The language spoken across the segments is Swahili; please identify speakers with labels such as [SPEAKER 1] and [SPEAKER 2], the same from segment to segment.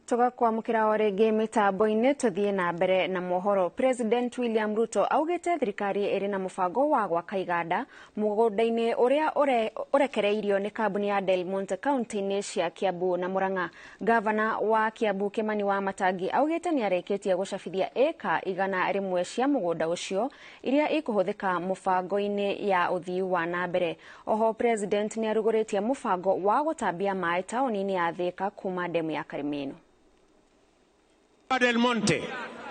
[SPEAKER 1] Tugakwamukira o rĩngĩ mĩtambo-inĩ, tũthiĩ na mbere na mohoro. President William Ruto augĩte thirikari ĩrĩ na mũbango wa gwaka iganda mũgũnda-inĩ ũrĩa ũrekereirio nĩ kambuni ya Del Monte kaunti-inĩ cia Kiambu na Murang'a. Gavana wa Kiambu Kimani wa Matangi augĩte nĩ arĩkĩtie gũcabithia ĩka 100 cia mũgũnda ũcio iria ikũhũthĩka mũbango-inĩ ya ũthii wa na mbere. Oho President nĩ arugũrĩtie mũbango wa gũtambia maĩ taũni-inĩ ya Thika kuma demu ya Karimino.
[SPEAKER 2] Del Monte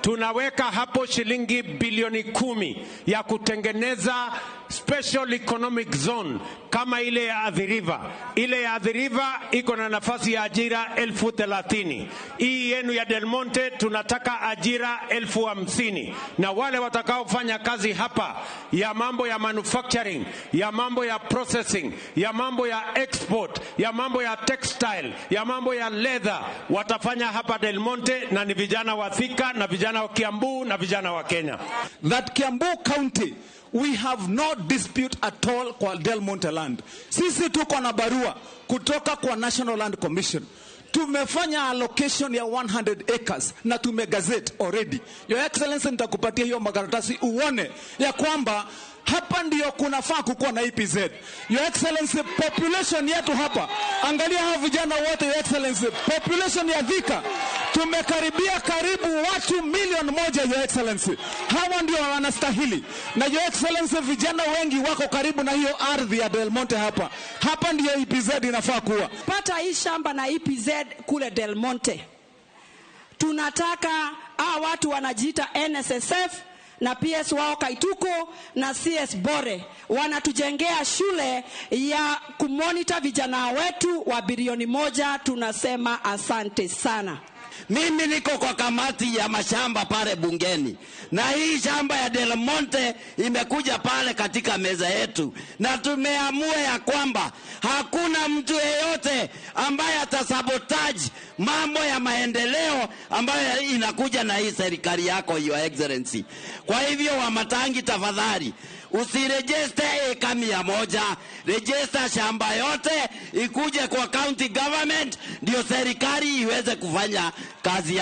[SPEAKER 2] tunaweka hapo shilingi bilioni 10 ya kutengeneza special economic zone kama ile ya Athi River. Ile ya Athi River iko na nafasi ya ajira 30,000. Hii yenu ya Del Monte tunataka ajira 50,000, na wale watakaofanya kazi hapa ya mambo ya manufacturing, ya mambo ya processing, ya mambo ya export, ya mambo ya textile, ya mambo ya leather watafanya hapa Del Monte, na ni vijana wa Thika na vijana wa Kiambu na vijana wa Kenya.
[SPEAKER 3] That Kiambu County, we have no dispute at all kwa Del Monte land. Sisi tuko na barua kutoka kwa National Land Commission. Tumefanya allocation ya 100 acres na tumegazette already. Your Excellency, nitakupatia hiyo makaratasi uone ya kwamba hapa ndio kunafaa kukuwa na EPZ. Your Excellency, population yetu hapa, angalia hao vijana wote, Your Excellency, population ya Thika tumekaribia karibu watu 1 milioni, Your Excellency. Hawa ndio wanastahili. Na Your Excellency, vijana wengi wako karibu na hiyo ardhi ya Del Monte hapa. Hapa ndio EPZ inafaa kuwa.
[SPEAKER 4] Pata hii shamba na EPZ kule Del Monte. Tunataka hawa watu wanajiita NSSF na PS wao Kaituko na CS Bore wanatujengea shule ya kumonitor vijana wetu wa bilioni 1. Tunasema asante sana.
[SPEAKER 5] Mimi niko kwa kamati ya mashamba pale bungeni, na hii shamba ya Del Monte imekuja pale katika meza yetu, na tumeamua ya kwamba hakuna mtu yeyote ambaye atasabotage mambo ya maendeleo ambayo inakuja na hii serikali yako, Your Excellency. Kwa hivyo, Wamatangi, tafadhali usiregister eka 100, register shamba yote ikuje kwa county government, ndio serikali iweze kufanya kazi.